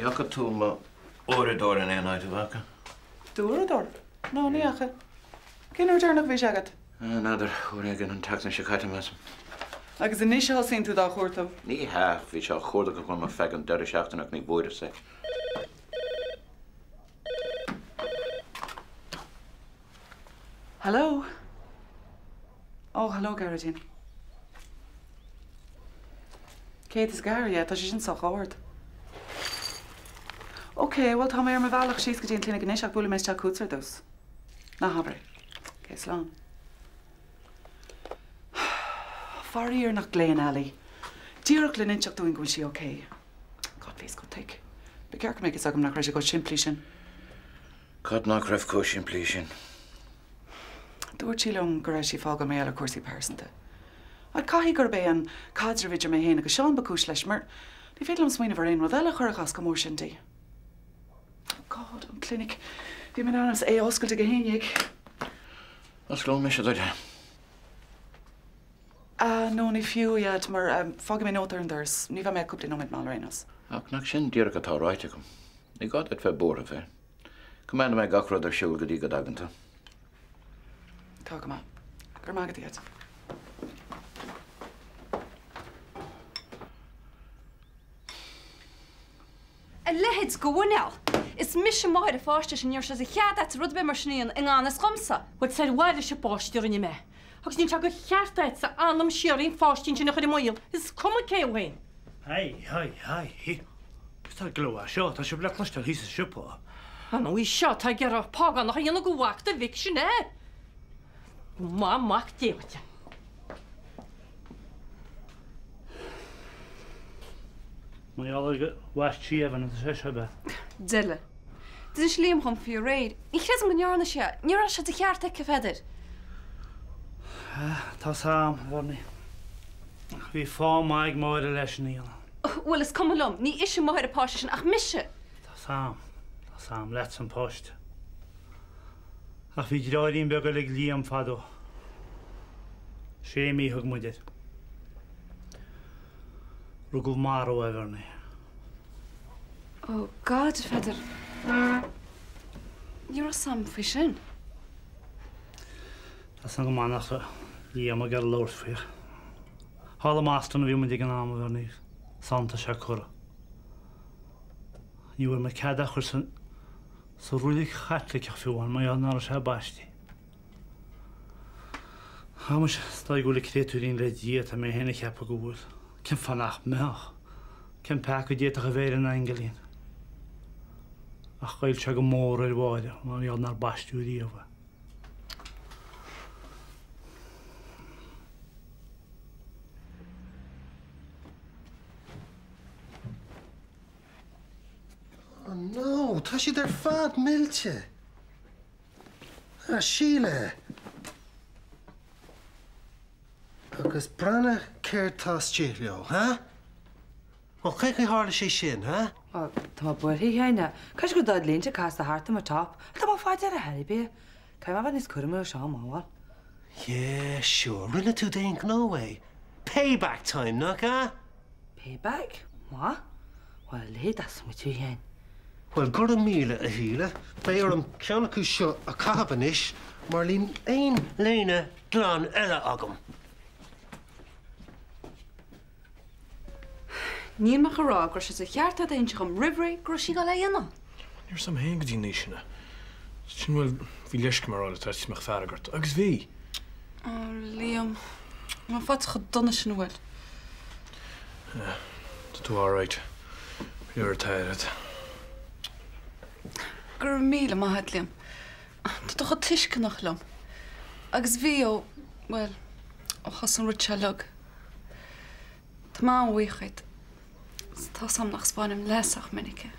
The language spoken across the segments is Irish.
Ní fhaca tú mo uaireadóir in aon áit, an bhfaca? D'uaireadóir? No, ní fhaca. Cén uair deireanach a bhí sé agat? N'fheadar, uair éigin an tseachtain seo caite, measaim. Agus anois a thosaíonn tú dá chuartú? Ní hea, bhí sé á chuardach agam ar feadh an deireadh seachtaine ach ní bhfuaireas é. Hello? Ó, hello, Gearóidín. 104, yeah, tá sé sin sách ard. Ok, bhuel tá mé ar mo bhealach síos go dtí an clinic anois ach buailfidh mé isteach chugatsa ar dtús. Ná habair é. Ok, slán. Faraor nach nglaonn Ali. Díreach le n-inseacht dúinn go bhfuil sí ok. God, bhíos chomh thick. Ba cheart go mbeadh fhios agam nach raibh sé chomh simplí sin. Cad nach raibh chomh simplí sin? Dúirt sí liom go raibh sí ag fágáil mar gheall ar chúrsaí pearsanta. Ach caithfidh gurb é an caidreamh idir mé féin agus Seán ba chúis leis, mar ní féidir liom smaoineamh ar aon rud eile a chuirfeadh as chomh mór sin di. Oh God, an clinic. Bhí mé in ainm is é a oscailt ag a haon dhéag. Osclóidh mise duit é. Ah, no, ní fiú, a Dhaid, mar fágfaidh mé nóta ar an doras. Ní bheidh mé ach cúpla nóiméad mall ar aon nós. Ach nach sin díreach atá ráite agam. Ní gá duit bheith buartha fé. Coimeádfaidh mé gach rud ar siúl go dtí go dtagann tú. Tá go maith. Go raibh maith agat, a Dhaid. A leithéid de mhuineál! Is mise máthair an pháiste sin, ní raibh sé de chead agat rud ar bith mar sin a dhéanamh i ngan fhios dhomsa. Bhuel, is ar mhaithe leis an bpáiste a rinne mé. Agus níl sé de cheart agatsa anam síoraí an pháistín sin a chur i mbaol, is cuma cé thú féin. Haigh, haigh, haigh. Cad é an gleo é seo? Tá sibh le cloisteáil thíos sa siopa. Ar ndóigh seo atá ag iarraidh págánach a dhéanamh de mhac do mhic, sin é. Go maith mac Dé dhuit é. Mar gheall ar gur bhaist sí Evan atá sé seo, ab ea? Deile. D'inis Liam dhom faoi aréir. Ní chreidim go ndearna sí é. Ní raibh sé de cheart aici, a Pheadair. Tá's a'm, a Bhernie. Ach bhí fáth maith ag Máire leis sin a dhéanamh. Bhuel, is cuma liom. Ní ise máthair an pháiste sin, ach mise. Tá's a'm. Tá's a'm. Leatsa an páiste. Ach bhí deartháirín beag eile ag Liam fadó. Séimí a thug muid air. Rugadh marbh é, a Bhernie. Oh God, a Pheadair. Ní raibh 'fhios a'm faoi sin. Tá's a'm go maith nach raibh Liam ag iarraidh labhairt faoi. Thall i mBoston a bhí muid ag an am, a Bhernie. Is ann atá sé curtha. Ní bhfuair muid cead é a chur sa reilig Chaitliceach fiú amháin mar gheall nach raibh sé baistí. Á muise, is dóigh go bhfuil an créatúirín le Dia, tá mé féin ag ceapadh go bhfuil. Cén fáth nach mbeadh? Cén peaca a d'fhéadfadh a bheith ar an aingilín? Ach ghoill sé go mór ar Mháire mar gheall nár baisteadh riamh é. Oh no, tá siad ar fad millte. A Shíle! Agus breathnaigh céard tá istigh leo, ha? Bhuel, cén chaoi tharla sé sin, ha? Bhuel, tá mé buartha, a Sheáin. Caithfidh go raibh do léinte casta thart ar mo top. Tá mé fá deara ar bith. Caithfidh mé a bheith níos cúramaí ó seo amach, bhuel. Yeah, sure, rinne tú d'aon ghnó é. Payback time, nach ea? Payback? Maith. Bhuel, a leithéid de smaoitiú, a Sheáin. Bhuel, gura míle, a Shíle. Beidh orm ceann acu seo a chaitheamh anois mar níl aon léine glan eile agam. Níl mé ach ag rá go raibh sé de cheart agat a inse dhom roimh ré go raibh sí ag dul é a dhéanamh. Ní raibh 'fhios a'm féin go dtí an aois sin é. Sin bhuel, bhí leisce orm a rá leat áit mbeadh fearg ort. Agus bhí! Ó, Liam, an bhfuil faighte chomh dona sin, an bhfuil? Tá tú alright. Bhí ar t'aire. Go raibh míle maith agat, Liam. Tá tú chomh tuisceanach liom. Agus bhí ó, bhuel, ó thosaigh an rud seo uilig. Tá mé an-bhuíoch díot. Tá 'fhios a'm nach 'spáinim leat ach minic é.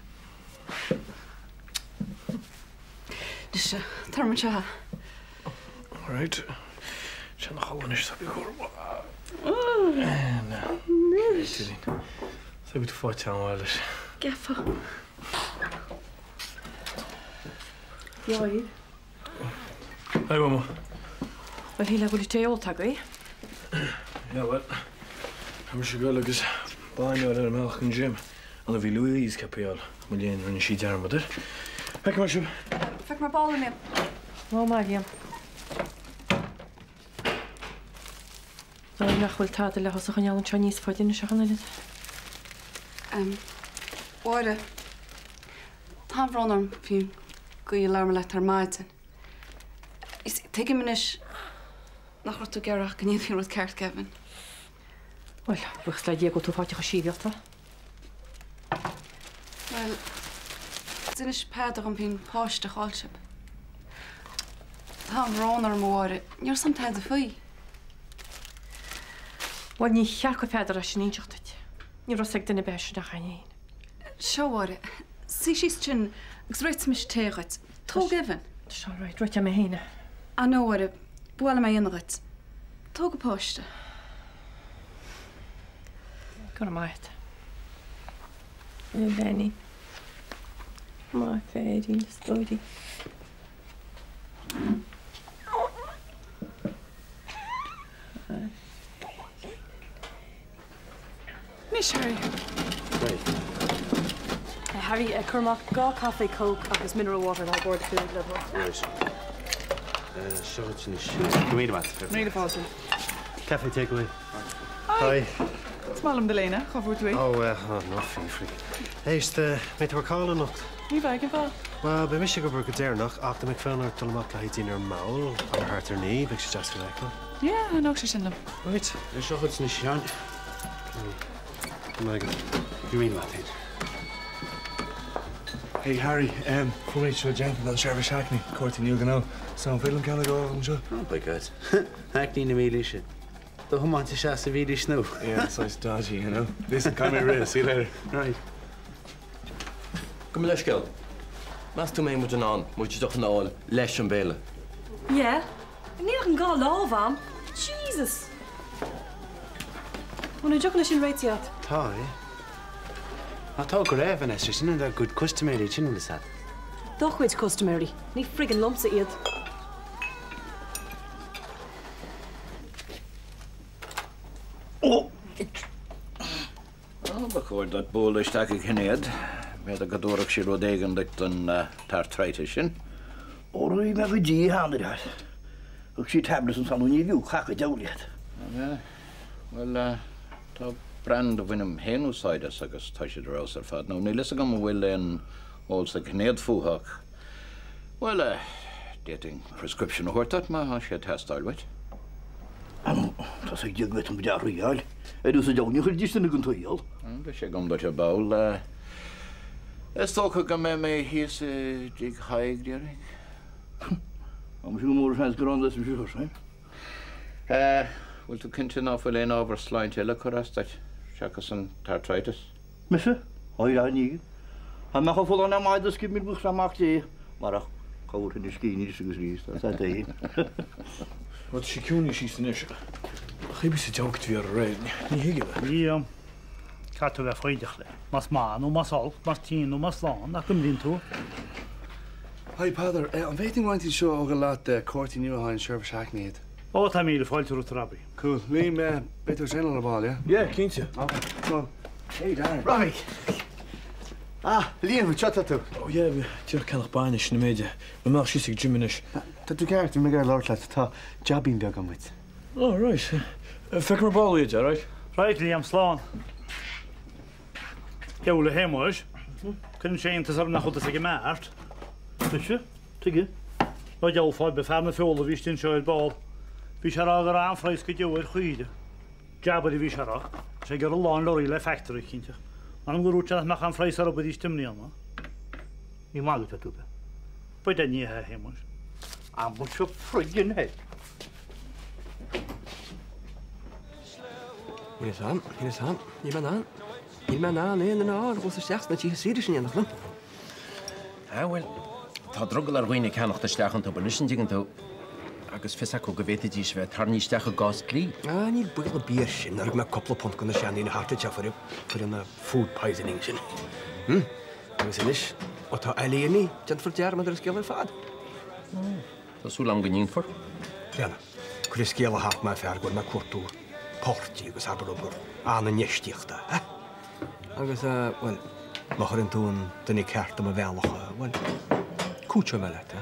Anois, tar anseo. Alright. Téigh a chodladh anois, tá tú Anois. Tá tú faighte an-mhaith leis. Gefa. Joi. Hi, Mama. Bhuel, shílfeá go bhfuil tae ólta agaibh. Yeah, well, tá mise ag dul agus bainne a fháil ar an mbealach chun gym. Anna bhí Louise ceaptha a fháil. Mo léan, rinne sí dearmad air. Feicfidh mé sibh. Feicfidh mé ar ball, a Liam. Lá maith, Liam. Dóigh nach bhfuil tada le thusa a choinneáil anseo níos faide anois ach an oiread. A Mháire, tá an-bhrón orm faoin gcaoi a labhair mé leat ar maidin. Tuigim anois nach raibh tú ag iarraidh ach go ndéanfaí an rud ceart, Kevin. Bhuel, buíochas le Dia go bhfuil tú faighte chomh sibhialta. Bhuel, d'inis Peadar dhom faoin pháiste a chaill sibh. Tá an-bhrón orm, a Mháire. Ní raibh 'fhios a'm tada faoi. Bhuel, ní cheart do Pheadar é sin a inseacht duit. Ní raibh 'fhios ag duine ar bith é sin ach againn fhéin. Seo, a Mháire. Suigh síos ansin agus réiteoidh mise tae dhuit. Tóg Evan. Tá sé alright. Réiteoidh mé fhéin é. Ah no, a Mháire. Ba mhaith liom é a dhéanamh dhuit. Tóg an páiste. Go raibh maith agat. A Bheainín. Maith féirín, a stóirín. Anois, Harry. Harry, cuir amach 2 caife Coke agus mineral water le bord 5 le do thoil. Right. Seo dhuit anois. Go raibh míle maith. Míle fáilte. Café takeaway. Hi. Is maith liom do léine, cá bhfuair tú í? Ó, ná fiafraigh. Éist, mbeidh tú ar cáil anocht? Ní bheidh, cén fáth? Bhuel, beidh mise ag obair go deireanach ach dá mbeadh fonn ort dul amach le haghaidh dinnéar ar ball, abair thart ar 9, bheadh sé deas thú a fheiceáil. Yeah, thaitneodh sé sin liom. Right. Seo dhuit anois, a Sheáin. Go raibh maith agat. Go raibh míle maith agat. Hey Harry, fuair mé iad seo déanta don seirbhís hackney, cártaí nua gnó. So an féidir liom ceann a fháil anseo? Oh by God. Hackney na mílaoise. Do thiomáint isteach sa mhílaois nua. Yeah, saghas dodgy, you know. Listen, caithfidh mé rith, see you later. Right. Gabh mo leithscéal. Meas tú an mbeidh muid in ann mo chuid deochanna a fháil leis an béile? Yeah. Níl ach an dhá lámh a'm. Jesus! Bhfuil na deochanna sin réitithe a't? Tá, yeah. Á tá go raibh, Vanessa, sin iad ár gcuid custaiméirí, sin bhfuil fhios a'd. Do chuid custaiméirí, ní friggin' liomsa iad. Ba chóir duit bualadh isteach chuig Sinéad. B'fhéidir go dtabharfadh sí rud éigin duit don t-arthritis sin. Ó bhí mé go dtí cheana, a deir. Thug sí tablets ansan ó ní bhfiú caca diabhal iad. Bhuel, tá brand a bhainim féin úsáid as agus tá siad ar fheabhas ar fad. Nó níl fhios agam an bhfuil aon eolas ag Sinéad fúthu ach, bhuel, d'fhéadfainn prescription a thabhairt duit má tá sé ag teastáil uait. Tá sé ag déanamh an deartha fháil ar úsáid ann, ní chuirfidís duine den tsaol. Beidh sé agam duit ar ball. Is dócha go mbeidh mé thíos i dtigh Thaidhg, déarfainn. Tá mise go mór seans gur ann a bheas mise freisin. Bhfuil tú cinnte ná fuil aon ábhar sláinte eile ag cur as duit, seachas an t-arthritis? Mise? Ó níl. Tá mé chomh folláin le maide is go mbeadh sé amach Dé marach corrthinnis cinn arís agus arís, tá sé dé. Bhuel, tá sé ciúin síos anois. Cibé sa deabhal a bhí air aréir, ní thuigim é. Liam, caithfidh tú a bheith foighdeach léi. Más maith nó más olc, más tinn nó más slán, nach gcuimlíonn tú? Hi Peadar, an bhféadfainn roinnt iad seo a fhágáil leat, cártaí nua le haghaidh an seirbhís hackney iad. Ó, tá míle fáilte romhat, a Robbie. Cool. Liam, beidh tú ag traenáil ar ball, yeah? Yeah, cinnte. Okay, come on. Hey, Darren. Robbie! Ah, Liam, anseo atá tú. Oh yeah, bhí díreach ag ceannach bainne, sin an méid é. Mo mbealach síos ag gym anois. Tá tú ceart, bhí mé ag iarraidh labhairt leat. Tá jobín beag agam duit. Oh, right. Feicfidh mé ar ball iad, alright? Right, Liam, slán. Deabhal a Shéamuis. Cuireann sé iontas orm nach bhfuil tusa ag an mart. Mise? Tuige? Nó deabhal fáidh, ba fear na feola a bhí istigh anseo ar ball. Bhí sé ag rá go raibh an-phraghas go deo ar chaoire. Jabber a bhí sé a rá. Tá sé ag iarraidh lán lorry le factory eicínt. M'anam gur dhúirt sé nach mbeadh aon phraghas orthu arís i mbliana. Ní maith agat tú. Buidhe ní hea, a Shéamuis. Ambaist friggin head. Níl fhios a'm, níl fhios a'm, níl mé in ann, níl mé in ann aon duine a fháil a dhul isteach sna tithe saoire sin in éineacht liom. Ah, bhuel, tá drogall ar dhaoine ceannacht isteach iontu anois, an dtuigeann tú, agus fios acu go bhféadfaidís a bheith tarraingthe isteach i gcás dlí. Ah, níl baol ar bith air sin, nuair a thug mé cúpla punt do na seandaoine thart anseo fuair, fuair an food poisoning sin. Hm? Agus anois, ó tá Ali imithe, déanfar dearmad ar an scéal ar fad. Tá súil agam go ndéanfar. Déanfaidh. Cuir an scéala thart más fearr go bhfuil mé ag cuartú páirtí agus abair obair an-infheistíochta, eh? Agus, bhuel. Má chuireann tú an duine ceart i mo bhealach, bhuel, cúiteoidh mé leat é.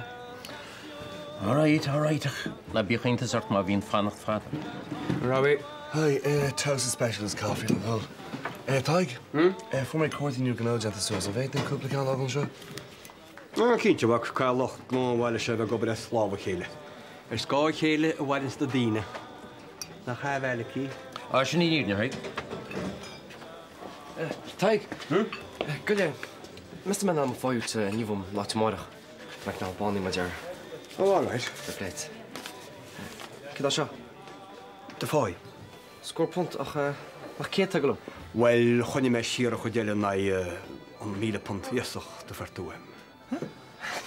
All right, all right, ach ná bíodh iontas ort má bhíonn fanacht fada. Robbie. Hi, toasted special is coffee le do thoil. Tadhg? Fuair mé cártaí nua gnó déanta suas, an bhféadfainn cúpla ceann a fhágáil anseo? Ah, cinnte, a mhac, caithfidh lucht gnó an bhaile seo a bheith ag obair as lámh a chéile. Ar scáth a chéile a mhaireanns na daoine. Nach ea, a Mhalachaí? Ah, sin í an fhírinne, a Thaidhg. Tadhg! Gabh i leith. Meas tú an mbeidh mé in ann mo phá a fháilt inniu um lá amárach? Tá mé cineál bánaithe mar a déarfá. Oh, all right. Fair play duit. Céard é seo? Do phá. Scór punt, ach nach céadta agam liom? Bhuel, choinnigh mé siar an chuid eile in aghaidh an £1,000 iasacht a fuair tú uaim.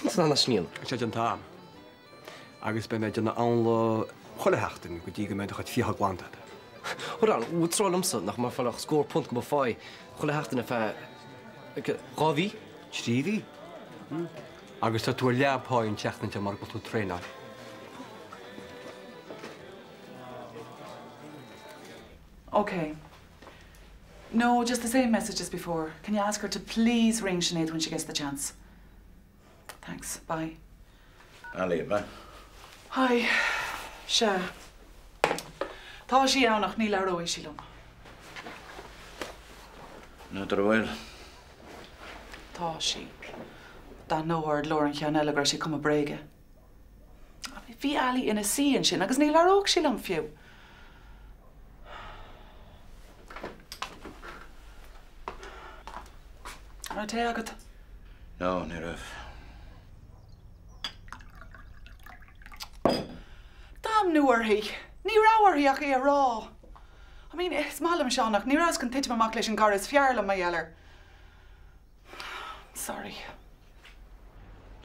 San am sin. Tá sé déanta a'm. Agus beidh mé ag déanamh amhlaidh chuile sheachtain go dtí go mbeidh do chuid fiacha glanta agat. Hold on, bhfuil tú ag rá liomsa nach mbeidh fáil ach scór punt go mo pháigh chuile sheachtain ar feadh 2 mhí? 3 mhí? Agus tá tú ar leath-pháigh an tseachtain seo mar go bhfuil tú ag traenáil. Ok. No, just the same message as before. Can you ask her to please ring Sinéad when she gets the chance? Thanks. Bye. Ali, ab ea? Hi. Sea. Tá sí ann ach ní labhróidh sí liom. N'fheadar an bhfuil. Tá sí. D'aithneofá ar ghlór an cheann eile go raibh sí ag cumadh bréige. Bhí Ali ina suí ansin agus ní labhródh sí liom fiú. An raibh tae agat? No, ní raibh. Damnú uirthi! Ní raibh uirthi ach é a rá. I mean, is maith liom Seán ach ní rabhas chun titim amach leis an gcara is fearr liom, mar gheall air. Sorry.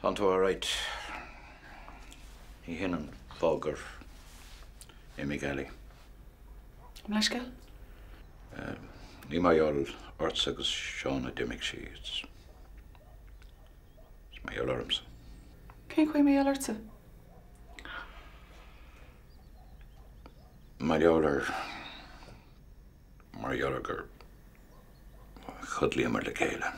Tá tú alright. Ní hin an fáth gur imigh Ali. Mo leithscéal? Ní mar gheall ortsa agus Seán a d'imigh sí. Is mar gheall ormsa. Cén chaoi mar gheall ortsa? Mar gheall ar. Mar gheall ar gur chodlaíomar le chéile.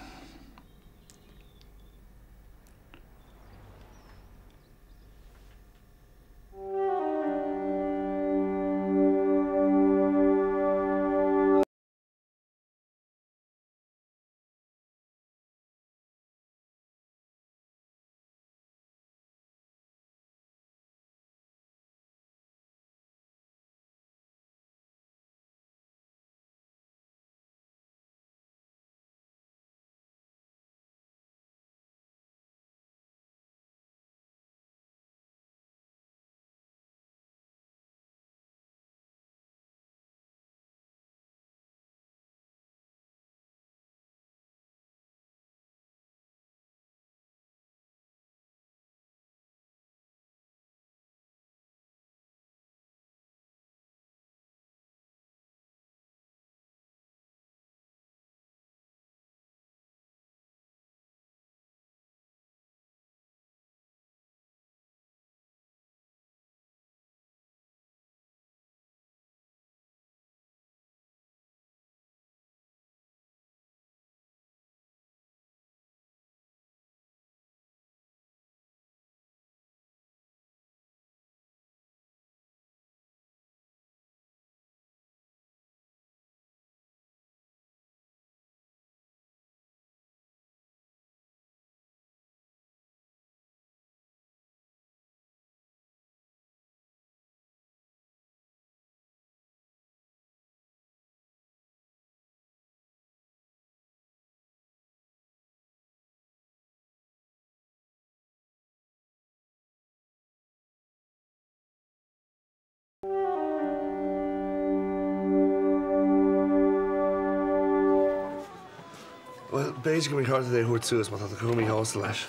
Bhuel, b'fhéidir go mba cheart duit é a thabhairt suas má tá tú chomh míshásta leis.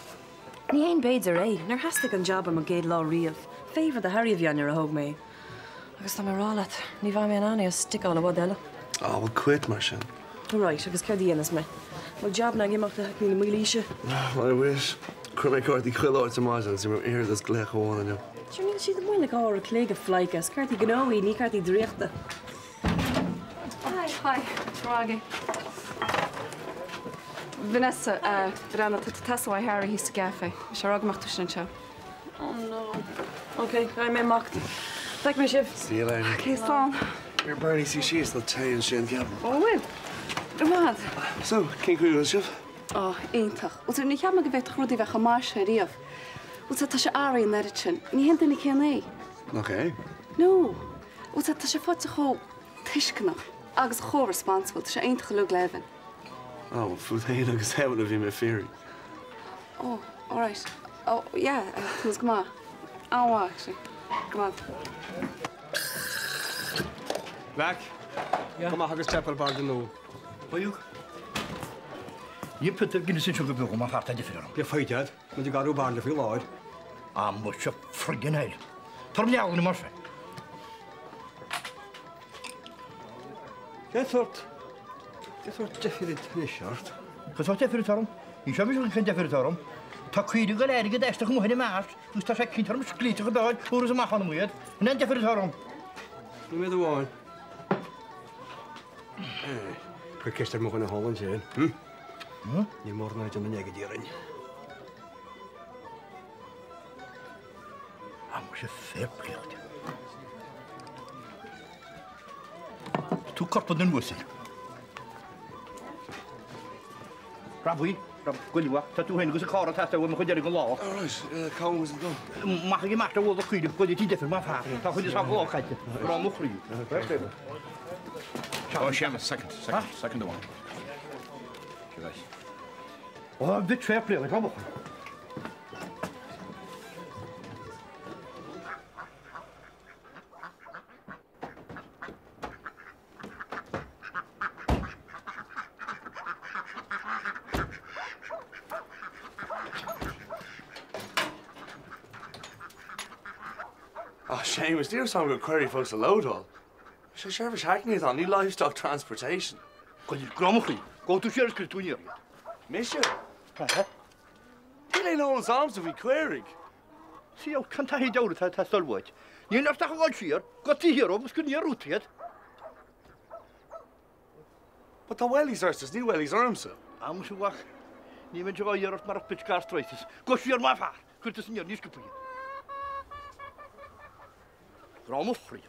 Ní haon b'fhéidir é. Níor theastaigh an jab ar mo gcéad lá riamh. Favour do Harry a bhí ann nuair a thóg mé é. Agus tá mé ag rá leat, ní bheidh mé in ann é a sticeáil i bhfad eile. Á, bhuel quit mar sin. Right, agus céard a dhéanfas mé? Bhfuil jabanna ag imeacht le haicmí na mílaoise? I wish. Chuir mé cártaí chuile áit ar maidin agus ní raibh oiread is glaoch amháin inniu. Sure, níl siad amuigh le 2 uair a chloig, a phleidhce. Is cártaí gnó iad, ní cártaí draíochta. Hi, hi. Go raibh maith. Vanessa, Breathnach, tá tú ag teastáil uaidh Harry thíos sa gcaife. Bhí sé ag rá go mbeadh tú sin anseo. Oh no. Ok, caithfidh mé imeacht. Feicfidh mé sibh. See you later. Ok, slán. Here Bernie, suigh síos, tá tae ansin, ceapaim. Ó, bhfuil? Go raibh maith agat. So, cén chaoi a bhfuil sibh? Ó, iontach. Bhuel, sir, ní cheap mé go bhféadfadh rudaí bheith chomh maith seo riamh. Bhuel, sir, tá sé athraithe an oiread sin. Ní hé an duine céanna é. Nach é? No. Bhuel, sir, tá sé faighte chomh tuisceanach agus chomh responsible. Tá sé iontach uilig le Evan. Ó, bhuel, fút féin agus Evan a bhí mé ag fiafraí. Ó, alright. Ó, yeah, tá muid go maith. An-mhaith, actually. Go maith. Mac, go maith agus teipel bar den nua. Bhuel, ní piotar Guinness anseo go beag mar fear tá difear orm. Bhí foighid agat, muid ag athrú bairille faoi láthair. Ah, muise, friggin hell. Tar leabhar mar sin. Cén sórt, cén sórt deifir anois ort? Cén sórt deifir atá orm? Ní seo mise cén deifir atá orm. Tá caoirigh ag dul airgead aisteach amuigh in imeacht agus tá sé cinnte orm scléiteach a bheith fuarthas amach ann iad. An é an deifir atá orm? Nóiméad amháin. Cuir ceist ar mo dhuine thall ansin. Níl mórán ag déanamh airgid orainn. Ah, muise fair play duit. Tú corp an uasail. Rabhaidh, goil uaidh, tá tú féin agus an carr ag teastáil uaim an chuid deiridh den lá. All right, cá bhfuil muid ag dul? Maith ag imeacht ar bhóthar caoirigh, goil tí deifir mar fear. Tá chuid is lá caite. Grá mo chroí. Oh, Seamus, second, second, second amháin. Ó, bit fair play, grá mo chroí. Ah, Séamus, ní raibh 's agam gur caoirigh fós a lódáil. Sé seirbhís hackney atá ann, ní livestock transportation. Grá mo chroí, gabhfaidh tú siar is cuirfidh tú aniar iad. Mise? Níl aon eolas agamsa faoi caoirigh. Sea, cén taithí deabhail atá ag teastáil uait? Níl ort ach a dhul siar, go taobh thiar agus go aniar uait iad. But tá wellies ort is níl wellies ormsa. Ah, muise a mhac, ní bheinnse dhá iarraidh ort marach bitch gastritis. Gabh siar mar fear, cuir tusa aniar níos sciobtha iad. Grá mo chroí.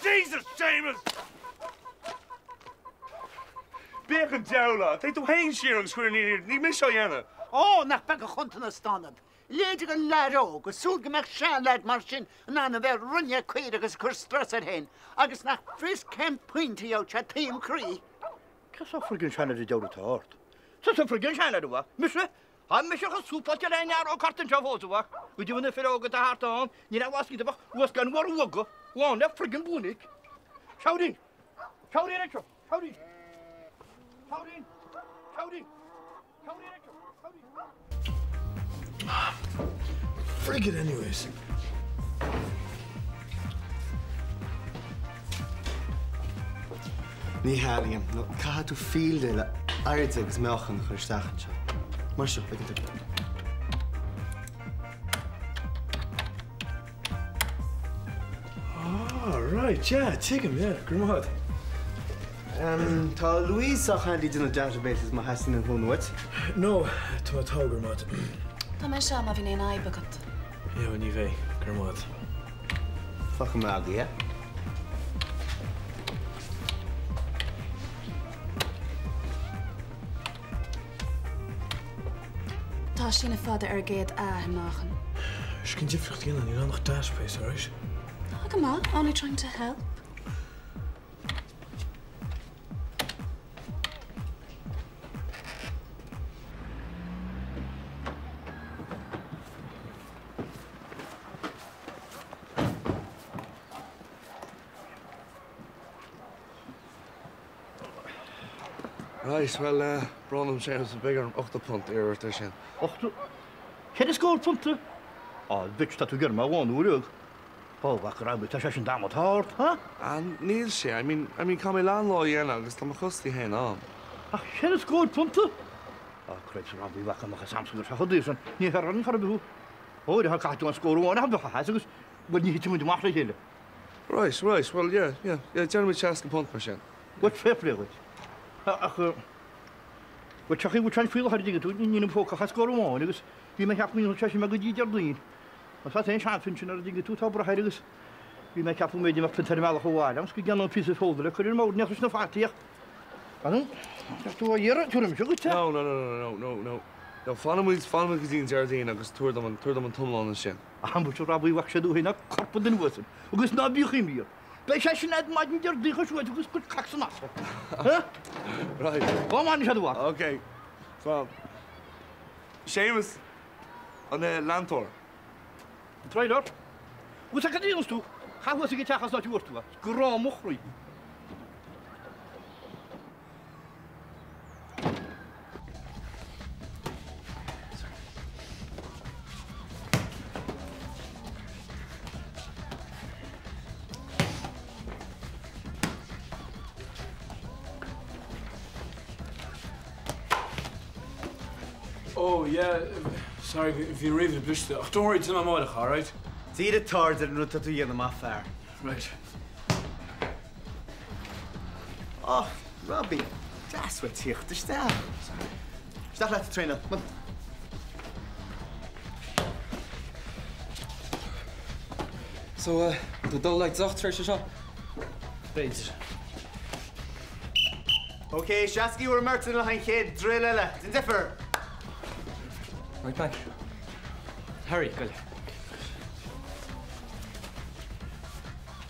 Jesus, Séamus! Bíodh an diabhal ort, téigh tú féin siar agus cuir aniar iad, ní mise á dhéanamh. Ó, nach beag an chuntanast ionat. Leithéid de leaid óg, ag súil go mbeadh seanleaid mar sin in ann a bheith ag rinne caoirigh agus ag cur strus air féin, agus nach fios cén pointe a gheobhadh sé taom croí. Cé sa friggin seanleaid an diabhal atá ort? Tusa friggin seanleaid, a mhac. Mise? Tá mise chomh súpáilte le aon fhear óg thart anseo fós, a mhac. Go deimhin na fir óga atá thart ann, níl aon bhascaed ach uascán mharbh lán le friggin buanaic. Seabhairín! Seabhairín anseo! Seabhairín! Seabhairín! Seabhairín! Seabhairín anseo! Seabhairín! Frig it anyways. Ní hea, Liam, nó caithfidh tú field le airde agus meáchan a chur isteach anseo. Mar seo, ag an deireadh. Ah, right, yeah, tuigim, yeah, go raibh maith agat. Em, tá Louise sách handy ag déanamh databases má theastaíonn aon chúnamh uait. No, tá mé togha, go raibh maith agat. Tá mé anseo má bhíonn aon fhadhb agat. Yeah, bhuel ní bheidh, go raibh maith agat. Fágfaidh mé agaibh é. Tá síneadh fada ar an gcéad A i meáchan. Is cén difríocht a dhéanann, níl ann ach database, alright? Tá go maith, only trying to help. Right, bhuel, brón orm Séamus, beidh orm £80 a iarraidh ort ar sin. Ochtó? Ceithre scór punta? Á, a bhitch, tá tú ag iarraidh mé a bhánú uilig. Ó, a mhac rabhadh, tá sé sin damanta ard, ha? Ah, níl sé, I mean, I mean, caithfidh mé leath an lá a dhéanamh agus tá mo chostaí féin ann. Ach ceithre scór punta? Á, creid sa rabhadh, a mhac, amach as Samson gur seachadadh é sin, ní tharlaíonn chor ar bith thú. Ó, caithfidh tú an scór amháin a thabhairt, agus, bhuel, ní thitfidh muid amach le chéile. Right, right, well, yeah, yeah, yeah, déanfaimid £60 mar sin. Bhuel, fair play dhuit. Ach, bhuel, tiocfaidh bhfuil sé faoi láthair, an dtuigeann tú, níl im phóca ach scór amháin agus bhí mé ag ceapadh go ndéanfadh sé sin mé go dtí Déardaoin. Más ea, aon seans ansin ar an dtuigeann tú, tá brath air agus bhí mé ag ceapadh go mb'fhéidir go mbeadh punt ar an mbealach abhaile agam 's go gceannóinn píosa feola le cur ar an mbord, ní leis na fataí ach, Tá tú á iarraidh, tabharfaidh mise dhuit é. No, no, no, no, no, no, no. No, fanfaimid, fanfaimid go dtí an Déardaoin agus tabhair dom an, tabhair dom an t-iomlán ansin. Ambaiste Robbie, bheadh sé dúinn ná corp an duine uasail, agus ná bíodh imní ort. Beidh sé sin a'd maidin Déardaoin chomh suaite agus cuid cac san asal. Huh? Right. Go maidin sé do mhac. Ok. Slán. Séamus, an leantóir. An trailer. Agus cad a dhéanfas tú? Chaith thuas ag an teach as áit a bhfuair tú é. Grá mo chroí. Oh yeah, sorry, bhí an ríomhaire briste. Ach don't worry, déanfaidh mé amárach, alright? Dírigh t'aird ar an rud atá tú a dhéanamh, a fhear. Right. Oh, Robbie, deas uait tíocht isteach. Isteach leat ag traenáil, come on. So, tú ag dul le deoch tar éis seo? B'fhéidir. Ok, seascaí bhur mbeirteanna le haghaidh an chéad drill eile. Déan deifir! Right back. Harry, goile.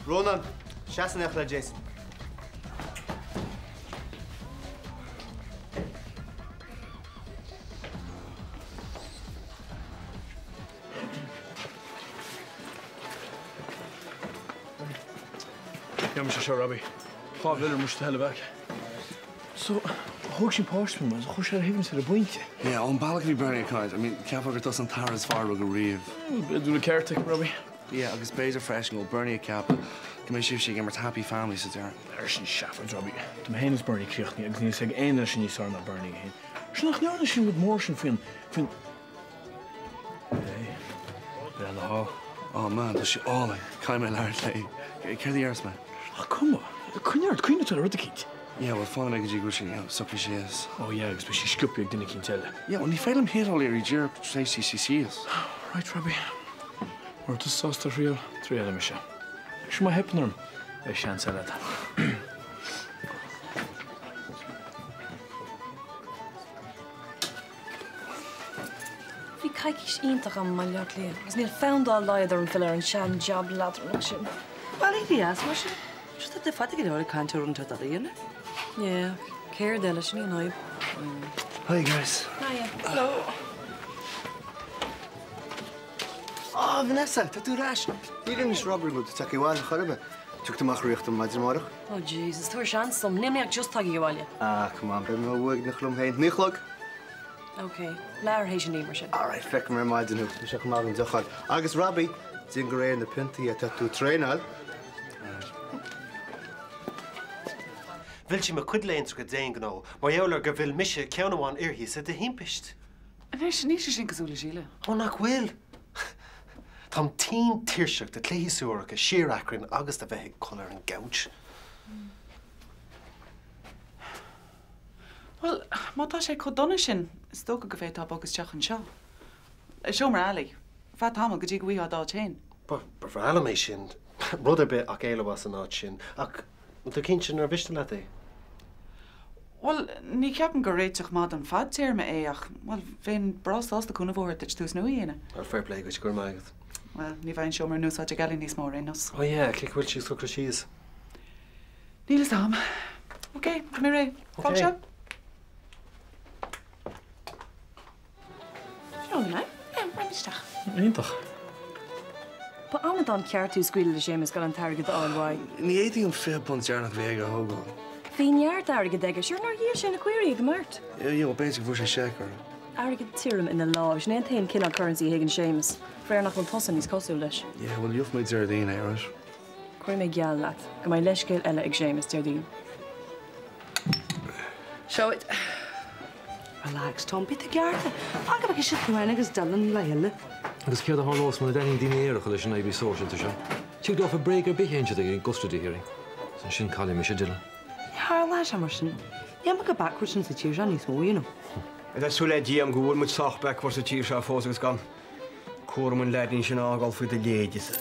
Rónán, seas in éineacht le Jason. Gheobhaidh mise seo, Robbie. 2 mhillear muis the hell back. So, thóg sí an páiste uaim agus chuir sé ar a shuaimhneas ar an bpointe. Yeah, ón bealach a bhí Bernie ag caint, I mean, cheapfá gur tusa an t-athair is fearr a rugadh riamh. B'fhéidir go bhfuil an ceart ag Robbie. Yeah, agus b'fhéidir freisin go bhfuil Bernie ag ceapadh go mbeidh sibhse ag imirt happy family sa deireadh. Ar sin seafóid, Robbie. Tá mé féin agus Bernie críochnaithe agus níl a fhios ag aon duine sinn níos fearr ná Bernie é féin. Sin nach ndearna sí an rud mór sin faoin, faoin. Hey, breathnaigh thall. Oh man, tá sí álainn. Caithfidh mé labhairt léi. Céard a dhéarfas mé? Ach cuma. Coinnigh ort, cuimhnigh ar rud eicínt. Yeah, well fanfaidh mé go dtí go bhfuil sí, you know, socraithe síos. Oh yeah, agus beidh sí sciobtha ag duine eicínt eile. Yeah, well ní féidir liom hit-áil uirthi díreach tar éis di suí síos. Right, Robbie. Mura bhfuil tú sásta triail, triailfidh mise. Is má theipeann orm, beidh seans eile agat. Bhí coicís iontach agam i mBaile Átha Cliath agus níl fonn dá laghad orm filleadh ar an sean-jab leadránach sin. Bhuel, éirí as mar sin. Seo tá tú fada go leor ag caint ar an rud eile a dhéanamh. Yeah, céard eile, sin í an fhadhb. Hi guys. Hiya. Hello. Á, Vanessa, tá tú ar ais. Níor inis Robbie go bhfuil tú tagtha abhaile chor ar bith. Tiocfaidh tú amach riachta maidin amárach? Oh Jesus, tabhair seans dom. Níl mé ach just tagtha abhaile. Ah, come on, beidh mé uaigneach liom féin. Naoi a chlog? Ok, leathuair théis a naoi mar sin. Alright, feicfidh mé ar maidin thú. Beidh sé chomh maith an deoch a fháil. Agus Robbie, déan de réir na piontaí atá tú ag traenáil. Mhill sí mo chuid léinte d'aon ghnó, mar gheall ar gur mhill mise ceann amháin uirthise de thimpist. Anois, níl sé sin cosúil le Síle. Ó, nach bhfuil? Táim tinn tuirseach de chluichí suaracha, síor-achrann agus de bheith ag codladh ar an gcouch. Bhuel, má tá sé chomh dona sin, is dócha go bhféadfá bogadh isteach anseo, i seomra Ali, ar feadh tamaill go dtí go bhfaighfeá d'áit féin. Ba bhreá liom é sin, rud ar bith ach éalú as an áit sin. Ach an tú cinnte nár mhiste leat é? Bhuel, ní cheapaim gur réiteach maith don fadtéarma é ach, bhuel, bheinn breá sásta cúnamh a thabhairt duit tús nua a dhéanamh. Bhuel, fair play duit, go raibh maith agat. Bhuel, ní bheidh an seomra in úsáid ag Ali níos mó ar aon nós. Oh yeah, cé go bhfuil sí socraithe síos? Níl fhios a'm. Ok, tá mé réidh. Fág seo. Seo é. Roinn isteach. Iontach. Ba amadán ceart thú scaoileadh le Séamus gan an t-airgead a fháil uaidh. Ní fhéadfaí an £20 deireanach a bhí aige a thógáil. Bhí neart airgid aige, sure nár dhíol sé na caoirigh ag an mart? Yeah, well b'fhéidir go bhfuair sé seic orthu. Airgead tirim ina láimh, sin é an t-aon cineál currency a thuigeann Séamus. Faraor nach bhfuil tusa níos cosúil leis. Yeah, well gheobhaidh mé Déardaoin é, right? Cuirfidh mé geall leat go mbeidh leithscéal eile ag Séamus Déardaoin. Seo it. Relax, Tom. Beidh tú ceart. Fan go bhfeicfidh siad tú féin agus Dylan le chéile. Agus céard a tharlós muna dtaitníonn daoine aeracha leis an oibrí sóisialta seo? Tig leofa bréag ar bith a inse ag an gcoiste de hearing. Is ansin caillfidh mise Dylan. Ní tharlóidh sé mar sin. Níl mé chomh backward sin sa tír seo níos mó, you know. Tá súil le Dia agam go bhfuil muid sách backward sa tír seo fós agus gan cúram an leaidín sin a fhágáil faoi do leidese.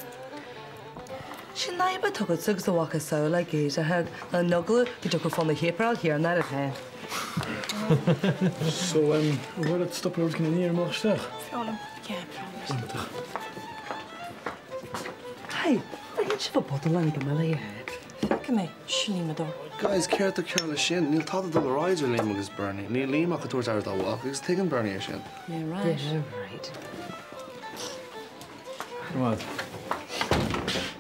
Sin an fhadhb atá agatsa agus a mhacasamhail ag éisteacht ná an eagla go dtiocfadh fonn na chéapráil chéanna air féin. So, um, an bhfuil stop ar cinn aniar amach isteach? Foghlaim. Yeah, Iontach. Hey, an sibh a bottle an go mbeidh a head? Feicfidh mé, slíomadóir. Guys, céard atá cearr leis sin? Níl tada dul ar aghaidh idir Liam agus Bernie. Níl Liam ach ag tabhairt aire dá mhac agus tuigeann Bernie é sin. Yeah, right. Yeah, right. Go maith.